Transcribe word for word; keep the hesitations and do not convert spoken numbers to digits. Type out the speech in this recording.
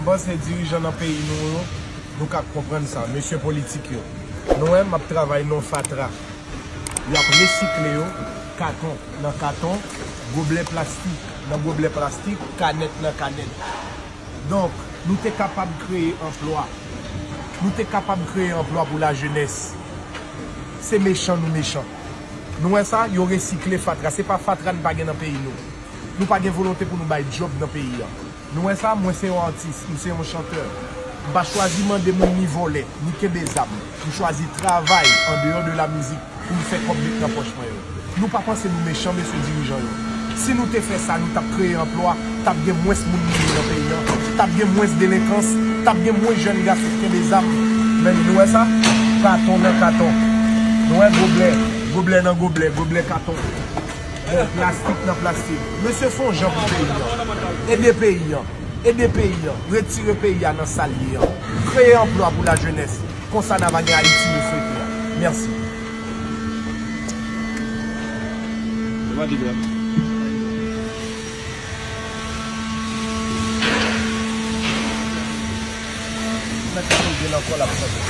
Panse dirijan nan peyi nou yo, nou ka konprann sa, mesye politik yo. Nou wè, m ap travay nan fatra. Y ap resikle yo, katon nan katon, goblè plastik nan goblè plastik, kanèt nan kanèt. Donk, nou te kapab kreye anplwa. Nou te kapab kreye anplwa pou lajenès. Se mechan nou mechan. Nou wè sa, yo resikle fatra. Se pa fatra n pa gen nan peyi nou. Nou pa gen volonte pou nou bay djòb nan peyi a. Nou wè sa, mwen se yon atis, m se yon chantè. M pa chwazi mande moun ni vòlè, ni kenbe zam. M chwazi travay andeyò de la mizik pou m fè kòb met nan pòch mwen yo. Nou pa panse nou mechan, mesye dirijan yo. Si nou te fè sa, nou t ap kreye anplwa, t ap gen mwens moun mouri nan peyi an, t ap gen mwens delenkans, t ap gen mwens jèn gason k kenbe zam. Men nou wè sa? Katon nan katon. Nou wè goblè, goblè nan goblè, goblè katon. Bon, plastik nan plastik. Mesye, fè yon jan pou peyi an. Ede peyi an. Ede peyi an. Retire peyi a nan sa l ye an. Kreye anplwa pou lajenès. Konsa n a va gen Ayiti nou swete a. Mèsi. Mèt la, nou gen ankò l ap chante.